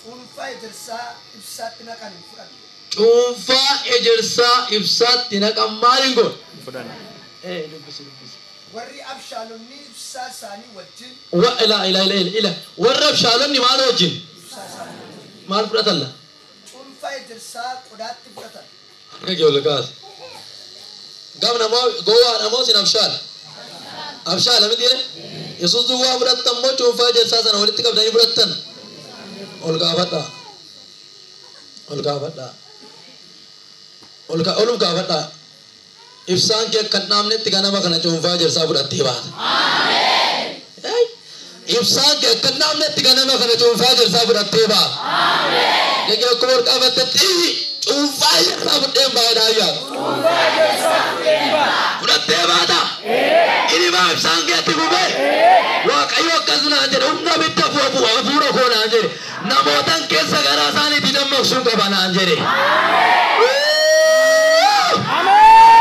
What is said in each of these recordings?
Cuunfaa ejersaa ibsaatti naqan hin fudhanne. Cuunfaa ejersaa ibsaatti naqan maal hin goone? Fudhanne. Dubbisi dubbisi. Warri abshaalonni ibsaa isaanii wajjin Wa ila ila ila ila warra abshaalonni maal wajjin? Ibsaa isaanii wajjin. Maal fudhatan la? Cuunfaa ejersaa qodaatti fudhatan. Harka kee ol kaasi. Gamna moo gowwaadha moo sin abshaala? Abshaala miti jedhe? Yesuus duwwaa fudhattan moo cuunfaa ejersaa sana walitti qabdanii fudhattan? Ol gaafadhaa. Ol gaafadhaa. Olum gaafadhaa. Ibsaan kee kan dhaamnetti ganama kana cuunfaa ejersaa fudhattee baata. Ibsaan kee kan dhaamnetti ganama kana cuunfaa ejersaa fudhattee baata. Kee akkuma ol gaafattetti cuunfaa ejersaa fudheen baay'ee ayyaa. Fudhattee baata. Inni maa ibsaan keetti gubee. Waaqayyo akkas naan jedhe humna bidda hafuura koo naan jedhe namootan keessa garaa isaaniitti dammaqsuun qaba naan jedhe.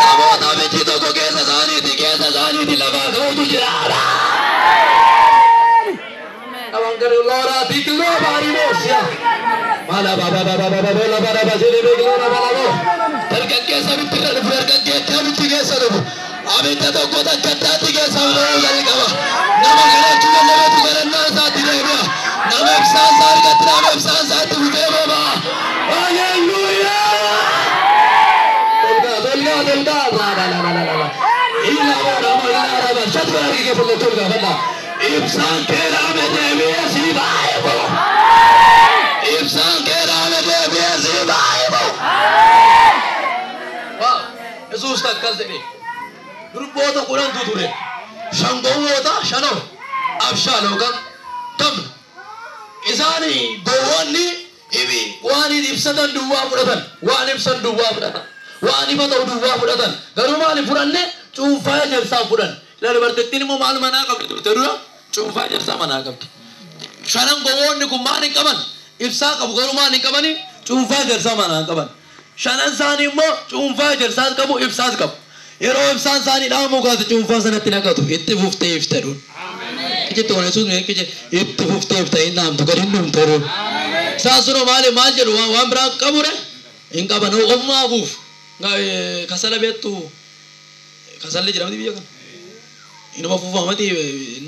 Namoota miti tokko keessa isaaniitti lafaa ka'utu jira. Dargaggeessa bitti irra dhufu dargaggeettii bitti keessa dhufu. Abidda tokko takka addaatti keessa ba'uu jalqaba. Nama kadhachuu danda'etu kadhannaa isaatti deebi'a. Nama ibsaan isaa argatti nama ibsaan isaatti fufee boba'a. Haleluuyaa! Tolgaa tolgaa tolgaa la la la la la la. Ila ora ila ora shatu harki kee fuullee tolgaa fadhaa. Ibsaan kee dhaame deebi'ee sii baay'ee bo'u. Ibsaan kee dhaame deebi'ee sii baay'ee bo'u. Yesuus akkas jedhe. Durboota kudhantu ture. Shan gowwoota shanoo abshaala yookaan gamna. Isaan gowwoonni waan ibsatan duwwaa fudhatan. Waan ibsan duwwaa fudhatan. Waan ifa ta'u duwwaa fudhatan. Garuu maal hin fudhanne? Cuunfaa ejersaa fudhan. Ila dubartittiin immoo maal manaa qabdi turte dura? Cuunfaa ejersaa manaa qabdi. Shanan gowwoonni kun maal hin qaban? Ibsaa qabu garuu maal hin qabani? Cuunfaa ejersaa manaa hin qaban. Shanan isaanii immoo cuunfaa ejersaas qabu ibsaas qabu. Yeroo ibsaan isaanii dhaamu kaase cuunfaa sanatti naqatu itti fuftee ifte dhuun. Kichitti waan Yesuus mee kichi itti fuftee ifte hin dhaamtu gadi hin dhumtu dhuun. Isaan sunoo maali maal jedhu waan biraa qabu re? Hin qaban ofumaa hafuuf. Kasala beektu kasalli jira miti biyya kana. Inuma fuufamati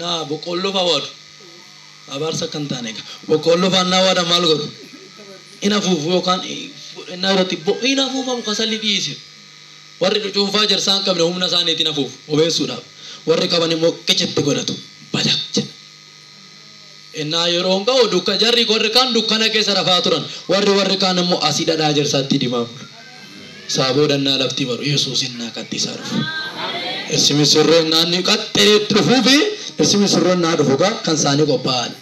na boqqoolloo fa'aa waadu. Abaarsa akka hin taane egaa boqqoolloo fa'aa naa waadan maal godhu? Hin hafuufu yookaan inni irratti hin hafuufamu kasalli dhiise. Warri cuunfaa ejersaa hin qabne humna isaaniitiin hafuufu obeessuudhaaf. Warri qaban immoo qicitti godhatu balaq jedha. Innaa yeroo hin ga'u dukka jarri warri kaan dukkana keessa rafaa turan. Warri kaan immoo asii dhadhaa ejersaatti dimaa bulu. Isaa boodannaa lafti baru Yesuus innaa kattisaa dhufu. Dhirsi misirroon naanni qaxxeetti dhufuu fi dhirsi misirroon naa dhufu kan isaanii qophaa'an.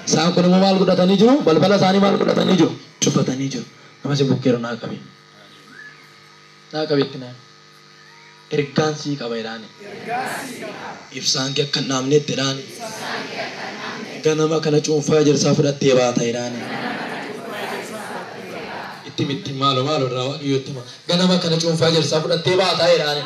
Isaan kun immoo maal godhatanii jiru? Balbala isaanii maal godhatanii jiru? Cufatanii jiru. Nama si bukkeeru naa qabi. Naa qabi itti naa. Ergaan sii qaba jedhaani. Ibsaan kee akka hin dhaamnetti jedhaani. Ganama kana cuunfaa ejersaa fudhattee baata jedhaani. Itti mitti maalo maalo irraa waaqayyo itti hima. Ganama kana cuunfaa ejersaa fudhattee baata jedhaani.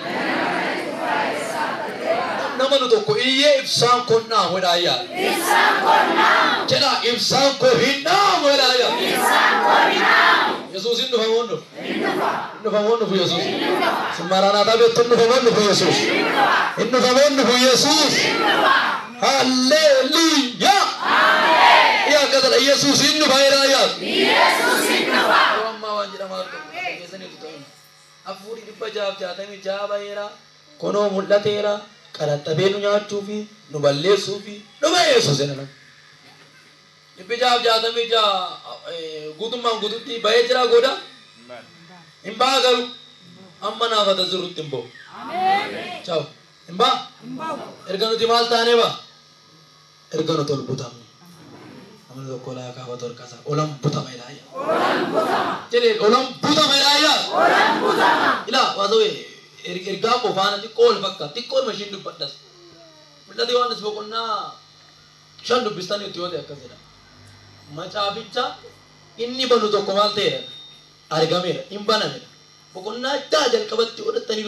Nama nu tokko iyyee ibsaan kun dhaamu jedhaa yaa. Ibsaan kun dhaamu. Jedhaa ibsaan kun hin dhaamu jedhaa yaa. Ibsaan kun hin dhaamu. Yesuus hin dhufa moo hin dhufu? Hin dhufa. Hin dhufa moo hin dhufu Yesuus? Hin dhufa. Maranaataa beektu hin dhufa moo hin dhufu Yesuus? Hin dhufa. Hin dhufa moo hin dhufu Yesuus? Hin dhufa. Haleluuyaa. Ameen. Yaa akkasidha Yesuus hin dhufa jedhaa yaa. Yesuus hin dhufa. Yeroo ammaa waan jedhamaa argamu keessaniitu ta'in. Afurii 666 baheera. Kunoo mul'ateera. Qaraxxabee nu nyaachuu fi nu balleessuu fi dhufa Yesuus jedhama. 666 guutummaan guututti bahee jira gooda? Hin ba'a garuu amma naafata jirutti hin ba'u. Ciao. Hin ba'a? Erga nuti maal taanee ba'a? Erga nuti ol butamne. Namni tokko laa kaafatu harka isaa. Olan butama jedhaa yaa. Olan butama. Jedhee olan butama jedhaa yaa. Olan butama. Ilaa waa ta'u ergaa koo faana xiqqoo ol fakkaata. Xiqqoo olma ishiin dubbadhas. Mul'ata Yohaannis boqonnaa 5 dubbistanii itti yoo ta'e akkas jedha. Macaaficha inni banu tokko maal ta'eera? Argameera. Hin banamedha. Boqonnaa 6 jalqabatti yoo dhattanii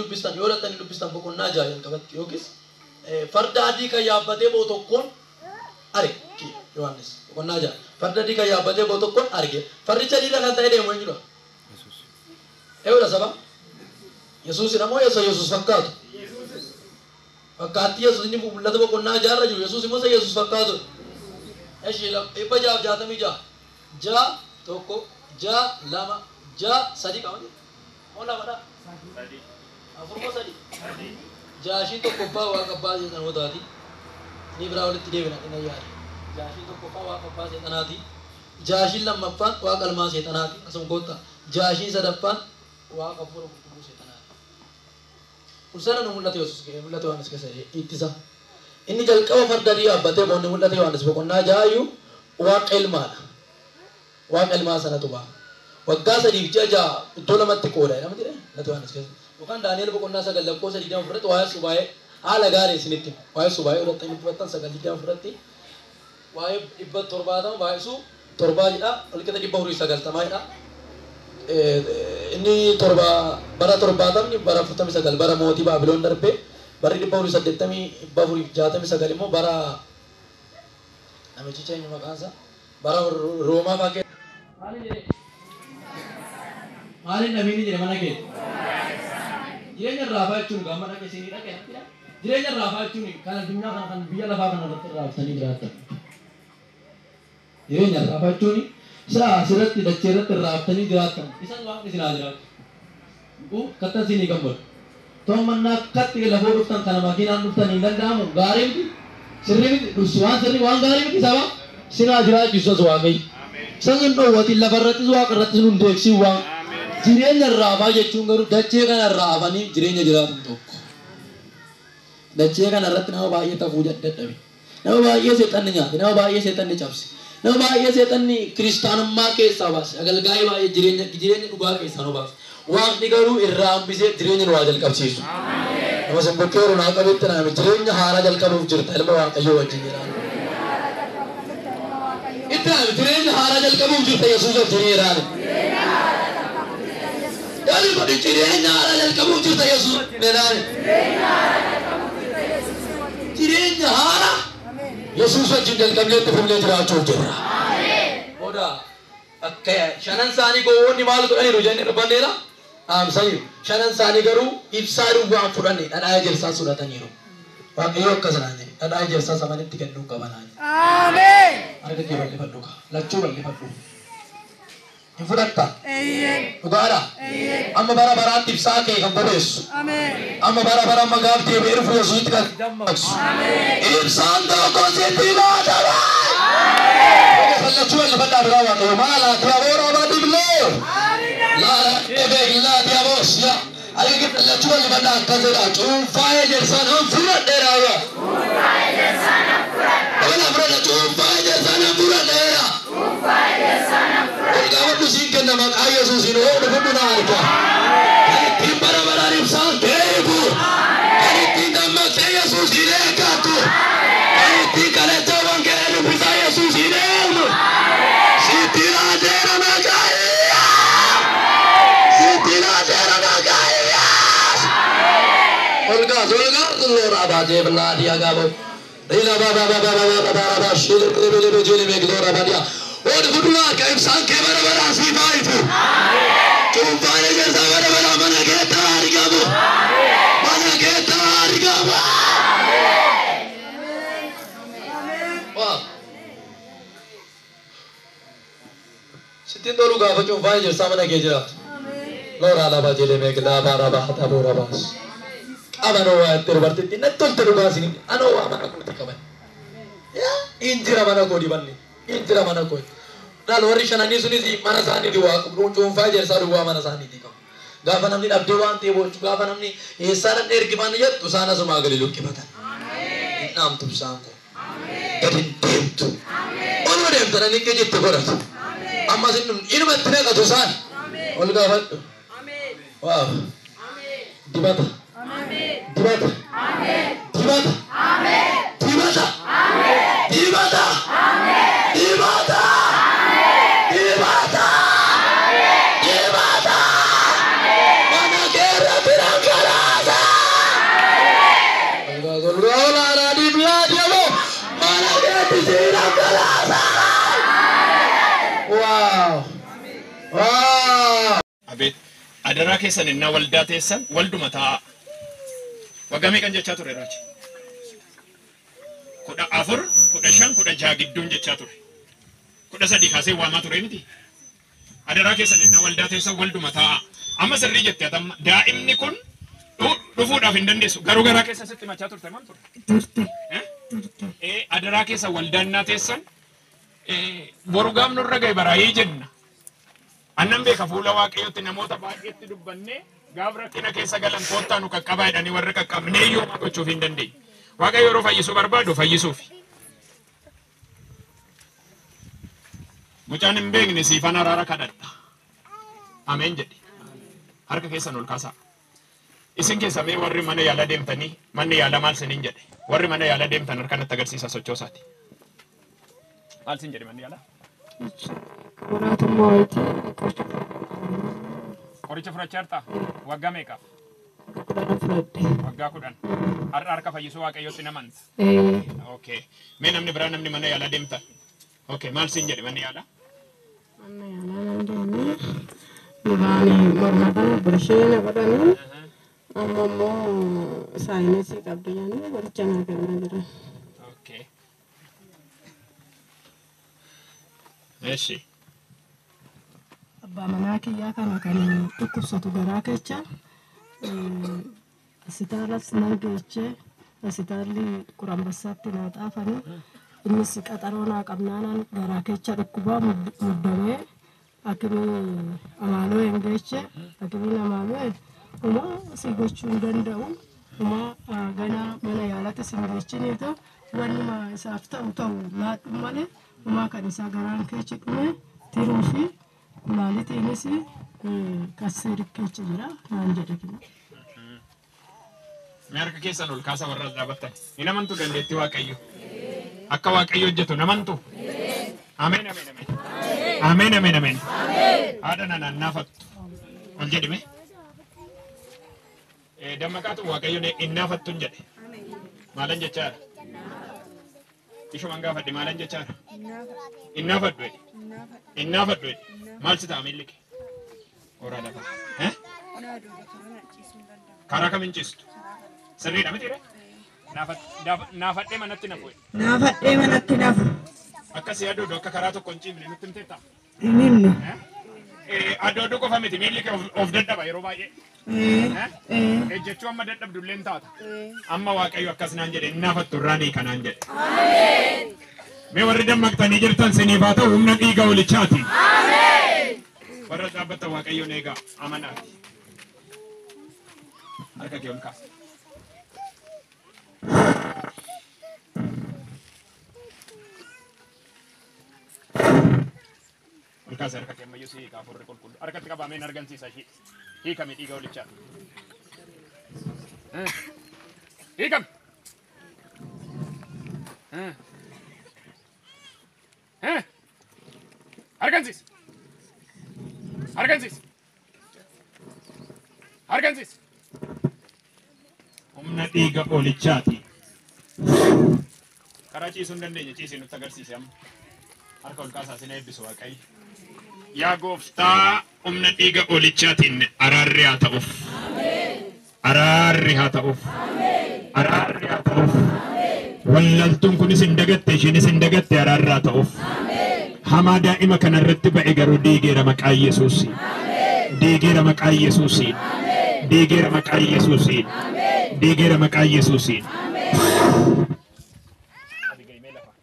dubbistan boqonnaa 6 jalqabatti yookiis farda adii kan yaabbatee ba'u tokkoon arge Yohaannis. Boqonnaa 6. Farda adii kan yaabbatee boo tokkoon arge. Fardicha adiidha kan ta'e deemu eenyudha? Eenyudha saba? Yesuus immoo Yesuus Yesuus fakkaatu. Fakkaattii Yesuus inni mul'ata boqonnaa 6 irra jiru Yesuus immoo isa Yesuus fakkaatu. Eshi 666. 6 1 6 2 6 3 qabani. Moo lamadha? Afur moo sadi? Jaashiin tokkoffaa waaqa abbaa seexanootaati. Ni biraa walitti deebina inni yaade. Jaashiin tokkoffaa waaqa abbaa seexanaati. Jaashiin lammaffaan waaqa ilmaa seexanaati. Asuma koottaa. Jaashiin sadaffaan waaqa hafuura qulqulluu seexanaati. Kun sana nu mul'ata Yesuus mul'ata Yohaannis keessa ittisa. Inni jalqaba farda adii yaabbatee boonni mul'ata Yohaannis boqonnaa 6 iyyuu waaqa ilmaadha. Waaqa ilmaa sanatu ba'a. Waggaa 3 fi ji'a 6 iddoo lamatti qooda jedhama jedhe mul'ata Yohaannis keessa. Yookaan Daani'el boqonnaa 9 lakkoofsa 20 fudhatti waa'ee subaa'ee haala gaarii isinitti hima. Waa'ee subaa'ee fudhattanii fudhattan 9 20 fudhatti waa'ee 770 baay'isuu 7 jedha walqixa 490 jedha. Inni torba bara 70 bara 49 bara mootii Baabiloon darbe barri 480 469 immoo bara namichicha eenyu maqaan isaa bara Roomaa fa'aa keessa. Maaliin jedhe? Maaliin dhabiin jedhe mana kee? Jireenya irraa jechuun gaama dhaqe isinii dhaqe natti dha. Jireenya irraa jechuun kan addunyaa kana kan biyya lafaa kana irratti irraa jiraattan. Jireenya irraa jechuun isa asirratti dachee irratti irraa haftanii jiraattan. Isan waaqni isin haa jiraatu. Kattan isinii gammadu. To'annaa akkatti lafoo dhuftan kana makiinaan dhuftan hin danda'amu gaarii miti. Sirrii miti waan sirrii waan gaarii miti saba isin haa jiraachisu as waaqayyo. Isan hin dhoowwatin lafarrattis waaqa irrattis nun deeksiin waan. Jireenya irraa hafaa jechuun garuu dachee kana irraa hafanii jireenya jiraatan tokko. Dachee kana irratti nama baay'ee tafuu dadhabe. Nama baay'ee seexanni nyaate. Nama baay'ee seexanni cabse. Nama baay'ee seexanni kiristaanummaa keessaa baase. Agalgaa'ee baay'ee jireenya dhugaa keessaa nu baase. Waaqni garuu irraa hambisee jireenya nu haa jalqabsiisu. Nama sin bukkee naa qabetti naami jireenya haaraa jalqabuuf jirta ilma Waaqayyoo wajjin jiraatu. Itti naami jireenya haaraa jalqabuuf jirta Yesuus wajjin jiraatu. Yaani godhi jireenya haaraa jalqabuuf jirta Yesuus wajjin jiraatu. Jireenya haaraa Yesuus wajjin jalqabnee itti fufnee jiraachuuf jirra. Booda akka shanan isaanii gowwoonni maal godhaniiru jennee dubbanneera? Dhaamsaniiru. Shanan isaanii garuu ibsaa duwwaan fudhanne dhadhaa ejersaa fudhataniiru. Waaqayyo akkas naan jedhe dhadhaa ejersaa samanitti kennuu qaba naan jedhe. Ameen. Harka kee bal'ifadhu kaa lachuu bal'ifadhu. Hin fudhatta? Eeyyee. Dhugaadha? Eeyyee. Amma bara baraatti ibsaa kee kan bobeessu. Ameen. Amma bara bara amma gaaf deebi'ee dhufu Yesuusitti kan dammaqsu. Ibsaan tokko sitti laatama. Lachuu bal'ifadhaa biraa Waaqayyo maal ati aboora abadibloo. Laala ebeeg laati aboos yaa. Harka kee lachuu bal'ifadhaa akkas jedha cuunfaa ejersaan han fudhadheera yaa. Dabala fudhadha cuunfaa ejersaan han fudhadheera. Ol gaafadhu siin kenna maqaa Yesuusiin oolu fudhu na arga. Kan ittiin bara baraan ibsaan beeku. Kan ittiin dammaqsee Yesuusiin eeggatu. Kan ittiin kadhachaawwan kee dubbisaa Yesuusiin eegnu. Sitti laateera maqaa Sitti laateera maqaa Yesuus. Ol gaas ol gaas loora baatee bilaadii agaabo. Ila ba ba ba ba ba ba ba ba shil bele bele jele me glora badia. Ol fudhu harka ibsaan kee bara baraan siif haa ifu. Cuunfaan ejersaa bara baraa mana keetti haa argamu. Mana keetti haa argamu. Waa. Sittiin tolu gaafa cuunfaan ejersaa mana kee jiraatu. Loora laba jele me glaba raba hataboo rabaas. Qabanoo waa itti dubartitti natti tolte dhugaa isin anoo waa mana kooti qaban. Injira mana koo dibanne. Injira mana koo. Laal warri shananii sunis mana isaaniiti waa cuunfaa ejersaa duwwaa mana isaaniiti qabu. Gaafa namni dhabdee waan ta'e bochu gaafa namni eessaa dhabdee ergifaan jettu isaan asumaa gadi luqqifatan. Hin dhaamtu ibsaan koo. Gadi hin deemtu. Oluma deemtan inni keejitti godhatu. Ammas inuma itti naqatu isaan. Ol gaafadhu. Waaw. Dibata. Dibata. Dibata. Dibata. Dibata. Dibata. Dibata. Dibata. Mana kee irratti dhangalaasa. Mana keetti si dhangalaasa. Waaw! Waaw! Abeet adaraa keessan innaa waldaa teessan walduma taa'aa. Waggaa meeqan jechaa ture raachi? 14, 15, 16 gidduun jechaa ture. 13 kaasee waamaa ture miti. Adaraa keessan innaa waldaa teessan walduma taa'aa. Amma sirrii jette atamma daa'imni kun dhufuudhaaf hin dandeessu. Garuu garaa keessa sitti machaa turte maal ture? Turte. Turte. Adaraa keessa waldaannaa teessan boru gaafnu irra ga'e baraayee jenna. Annan beeka fuula Waaqayyootti namoota baay'eetti dubbannee gaaf rakkina keessa galan koottaa nu qaqqabaa jedhanii warra qaqqabnee iyyuu homaa gochuuf hin dandeenye. Waaqayyo yeroo fayyisuu barbaadu fayyisuufi. Mucaan hin beekne siifan araara kadhadha. Ameen jedhi. Harka keessan ol kaasaa. Isin keessa mee warri mana yaalaa deemtanii manni yaalaa maal siniin jedhe? Warri mana yaalaa deemtan harka natti agarsiisa sochoosaati. Maal sin jedhe manni yaalaa? Waraatummaa wayitii qoricha Qoricha fudhachaa jirtaa? Waggaa meeqaaf? 10 fudhadhe. Waggaa 10. Har'a harka fayyisuu Waaqayyootti namanta. Ee. Okay. Mee namni biraa namni mana yaalaa deemtan? Okay. Maal siin jedhe manni yaalaa? Mana yaalaa nan deemee duraan morma kana birshee na godhanii amma immoo saayinsii qabdi jedhanii qoricha naa kennaa jiran. Okay. Eshi. Abbaa manaa kiyyaa kana kan dhukkubsatu garaa kecha asitaalas nan geechee asitaalli Qurambassaatti naa xaafanii innis qaxaroo naa qabnaanaan garaa kecha dhukkubaa muddamee hakimii Amaaloo hin geeche hakimiin Amaaloo homaa si gochuu hin danda'u homaa ganaa mana yaalatti si hin geechiniitu wannuma isaaf ta'u ta'u laadhu malee homaa kan isaa garaan keechi dhume tiruu fi kulaalitiinis kasseeri keessa jira naan jedhe kina. Mee harka keessan ol kaasa warra as dhaabbattan. Hin amantu dandeettii Waaqayyo. Akka Waaqayyo hojjetu hin amantu. Ameen ameen ameen. Ameen ameen ameen. Haadha nana naafattu. Ol jedhime. Dammaqaatu Waaqayyo hin naafattu hin jedhe. Maalan jechaadha? Ishuman gaafadhe maalan jechaadha? Hin naafadhu jedhe. Hin naafadhu jedhe. Maal si ta'a miilli kee? Horaa lafa. Karaa kamiin ciistu? Sirriidha miti ree? Naafadhee manatti nafu. Naafadhee manatti nafu. Akkas yaaduu akka karaa tokko hin ciifne nutti himteetta? Hin himne. Adooduu qofa miti miilli kee of dadhaba yeroo baay'ee. Ejjechuu amma dadhabdu illee taata. Amma Waaqayyo akkas naan jedhe hin naafattu irraa ni kanaan jedhe. Mee warri dammaqtanii jirtan siniif haa ta'u humna dhiiga olichaati. Warra dhaabbatan Waaqayyoon eegaa amanaati. Harka kee ol kaasa. Ol kaasa harka kee ammayyuu si hiika hafuurri qulqullu. Harkatti qabameen argamsiisa ishee. Hiikami dhiiga olichaa. Hiikami. Argamsiisa. Argamsiisa. Argamsiisa. Humna dhiiga olichaati. Karaa ciisuu hin dandeenye ciisii nutti agarsiise amma. Harka ol kaasaa sin eebbisu Waaqayyo. Yaa gooftaa humna dhiiga olichaatiin araarri haa ta'uuf. Araarri haa ta'uuf. Araarri haa ta'uuf. Wallaltuun kunis hin dagatte isheenis hin dagatte araarri haa ta'uuf. Hamaa daa'ima kanarratti ba'e garuu diigeera maqaa Yesuusiin. Diigeera maqaa Yesuusiin. Diigeera maqaa Yesuusiin. Diigeera maqaa Yesuusiin.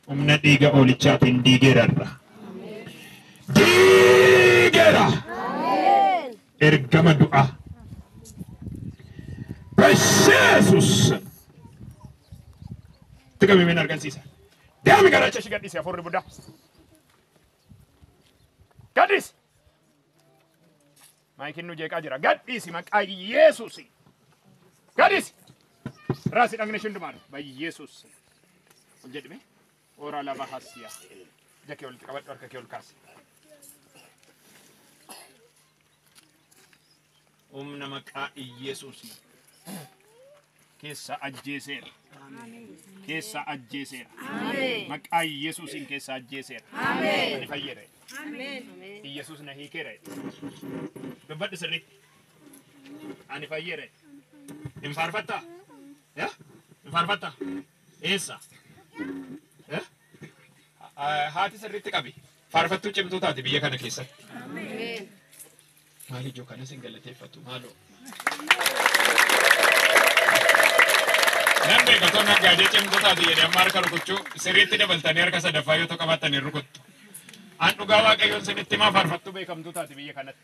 Humna dhiiga olichaatiin diigeera irra. Diigeera! Ergama du'a. Yesuus. Itti qabameen argamsiisa. Deemi garaacha ishee gadhiisi hafuurri budaa. Gadhiisi. Maayikiin nu jeeqaa jira. Gadhiisi maqaa Yesuusi. Gadhiisi. Raasi dhagna isheen dhumaadha. Bayyeesuus. Ol jedhime. Ora lava hasiya. Ija kee walitti qabadhu harka kee ol kaasi. Humna maqaa Yesuusi. Keessa ajjeeseera. Keessa ajjeeseera. Maqaa Yesuusiin keessa ajjeeseera. Ani fayyada. Iyyasuus na hiikeera jedhe. Dubbadhu sirriitti. Ani fayyeera jedhe. Hin faarfattaa? Hin faarfattaa? Eessa? Haati sirriitti qabi. Faarfattuu cimtuu taate biyya kana keessatti. Maal ijoo kanas hin galateeffatu maaloo. Nan beeka otoo naggaadee cimtuu taate jedhee amma harka rukuchuu sirriitti dabaltanii harka sadaffaa yoo ta'u qabaatanii rukuttu. An dhugaa Waaqayyoon sinitti himaa faarfattuu beekamtuu taate biyya kanatti.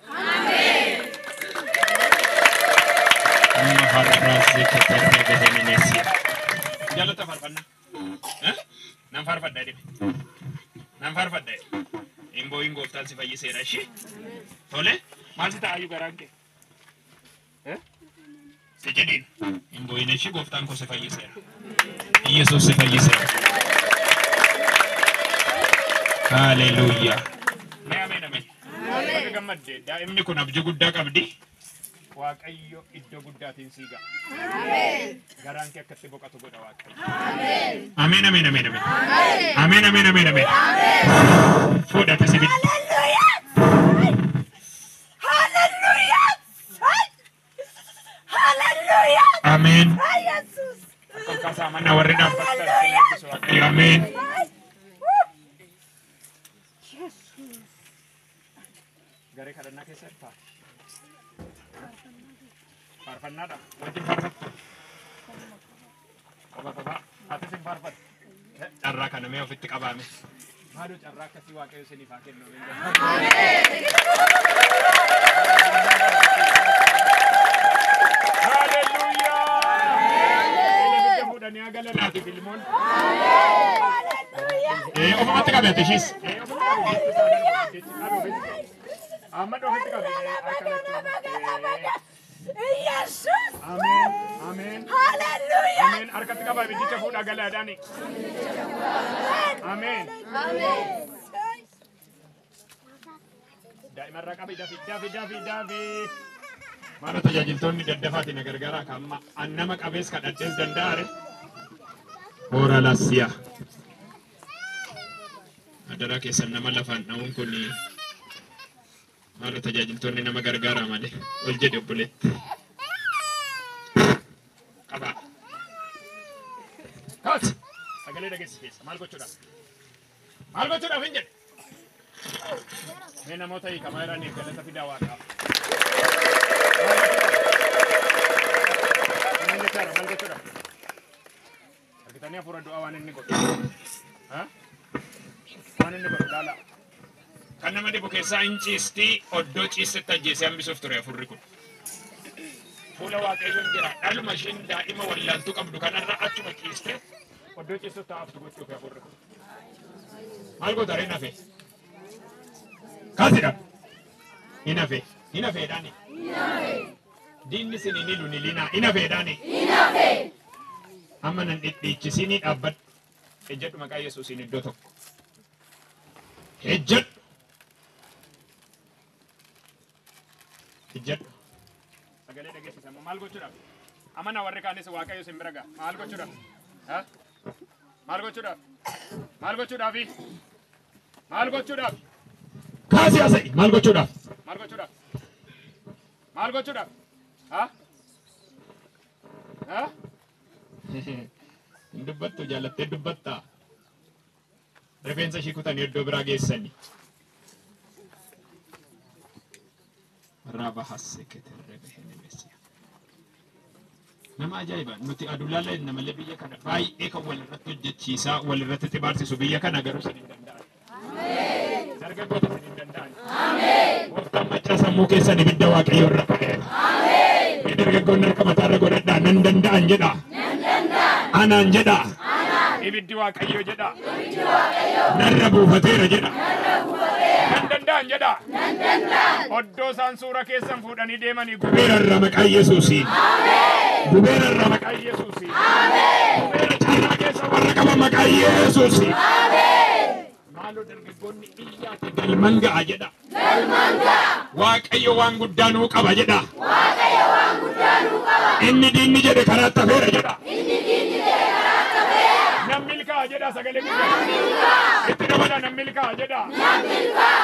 Amma har'aasii katarree gahee. Jaalata faarfannaa. Nan faarfadha jedhe. Nan faarfadha jedhe. Hin boo'in gooftaan si fayyiseera ishee. Tole maal si ta'aayyuu garaan kee? Si jedhiin. Hin boo'in ishee gooftaan koo si fayyiseera. Iyyasuus si fayyiseera. Haleluuyaa. Mee ameen ameen. Baga gammadde daa'imni kun abjuu guddaa qabdi. Waaqayyo iddoo guddaatiin sii ga'a. Garaan kee akkatti boqotu godha Waaqayyo. Ameen ameen ameen ameen. Ameen ameen ameen ameen. Fuudhate si bidda. Ameen. Akka kaasaa mana warri dhaabbattan si eebbisu Waaqayyo. Ameen. Garee kadhannaa keessa jirtaa? Faarfannaadha. Wajjin faarfattu. Qofa qofa. Atis hin faarfattu. Carraa kana mee ofitti qabaame. Maaloo carraa akkasii Waaqayyo isiniif haa kennu. Haleluuyaa! Ibidda fuudhanii haa galanaatiif ilmoon. Ofumatti qabe ati ishiis. Amma ofitti qabe. Yesus! Ameen. Ameen. Haleluuyaa! Ameen. Harkatti qaba ibiddicha fuudhaa galaadhaani. Ameen. Daa'imarraa qabi dafi dafi dafi dafi. Maala tajaajiltoonni daddafaatiin na gargaaraa kan amma an nama qabees kadhadhees danda'are. Hoora lassiyaa. Adaraa keessan nama lafaan dha'uun kun maala tajaajiltoonni nama gargaaraa malee ol jedhe obboleetti. Qabaa. Kaas! Sagalee dhageessi keessa maal gochuudhaaf? Maal gochuudhaaf hin jedhe? Mee namoota hiikamaa jiraniif galata fidaa Waaqaaf. Maal jechaadha? Maal gochuudhaaf? Argitanii hafuura du'aa waan inni godhu. Waan inni godhu ilaala. Kan nama dhibu keessaa hin ciistii oddoo ciistetti ajjeesee hambisuuf ture hafuurri kun. Fuula Waaqayyoon jira. Dhaluma isheen daa'ima wallaaltuu qabdu kanarra achuma ciiste oddoo ciistutti haftu gochuuf hafuurri kun. Maal goota ree nafe? Kaasidha. Hin hafe. Hin hafeedhaani. Diinni sin hin hilu ni linaa. Hin hafeedhaani. Amma nan dhidhiichisinii dhaabbadhu. Ejjedhu maqaa Yesuusiin iddoo tokko. Ejjedhu. Ejjedhu. Sagalee dhageessisamu maal gochuudhaaf? Amana warri kaanis Waaqayyo sin bira ga'a. Maal gochuudhaaf? Maal gochuudhaaf? Maal gochuudhaafi? Maal gochuudhaaf? Kaasi haasa'e maal gochuudhaaf? Maal gochuudhaaf? Maal gochuudhaaf? Hin dubbattu jaalattee dubbattaa. Rifeensa ishii kutanii iddoo biraa geessanii. Raba hasseketerre behenemesiya. Nama ajaa'iba nuti adulaala jenna malee biyya kana baay'ee kan walirratti hojjechiisaa walirratti xibaarsisu biyya kana garuu sin hin danda'an. Dargaggoota sin hin danda'an. Gooftaan maccaa sammuu keessan ibidda Waaqayyoo irra ka'eera. Mee dargaggoonni harka mataarra godhadhaa nan danda'an jedha. Anaan jedha. Ibiddi Waaqayyoo jedha. Narra buufateera jedha. Nan danda'an jedha. Oddoo isaan suura keessan fuudhanii deemanii gubeera irra maqaa Yesuusiin. Gubeera irra maqaa Yesuusiin. Gubeera carraa keessa warra qaban maqaa Yesuusiin. Maaloo dargaggoonni iyyaate galman ga'a jedha. Waaqayyo waan guddaa nuu qaba jedha. Inni diinni jedhe karaatti hafeera jedha. Nan milkaa'a jedha sagalee guddaa. Itti dabala nan milkaa jedha. Nan milkaa.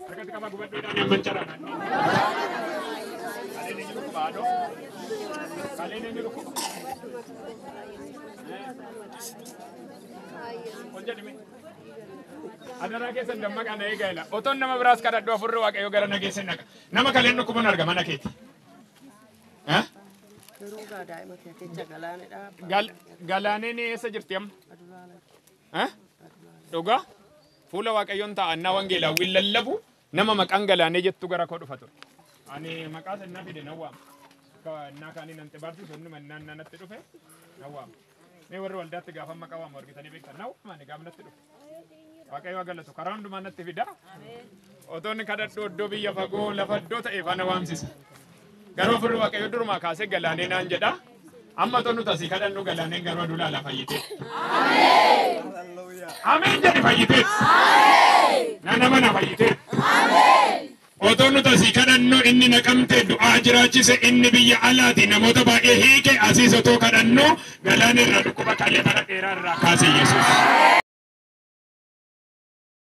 Harkatti qaba gubadhuudhaan nan mancara. Kaleen eenyu dhukkuba haadhoo? Kaleen eenyu dhukkuba? Ol jedhime. Adaraa keessan dammaqaa na eegaa ila. Otoon nama biraas kadhadhu afurri Waaqayyo gara na geessan dhaqa. Nama kaleen dhukkuban arga mana keeti. Galaaneen eessa jirti amma? Dhugaa? Fuula Waaqayyoon taa'annaa wangeelaawwiin lallabu nama maqaan Galaanee jettu gara koo dhufa ture. Ani maqaa sannaa fide nan waama. Innaa kaanii nan xibaarsisu inni mannaan natti dhufe nan waama. Mee warri waldaatti gaafa maqaa waamu argitanii beektan nan waama ani gaafa natti dhufe. Waaqayyo haa galatu karaa hundumaa natti fida. Otoon kadhadhu iddoo biyya fagoo lafa iddoo ta'e faana waamsisa. Garuu firri Waaqayyo durumaa kaasee Galaanee naan jedha. Amma otoo nuti asii kadhannu Galaaneen garuu aduu laala fayyitee. Ameen jedhi fayyitee. Nana mana fayyitee. Otoo nuti asii kadhannu inni naqamte du'aa jiraachise inni biyya alaati namoota baay'ee hiike asiis otoo kadhannu Galaanee irraa dhukkuba kalee bara dheeraa irraa kaase Yesuus.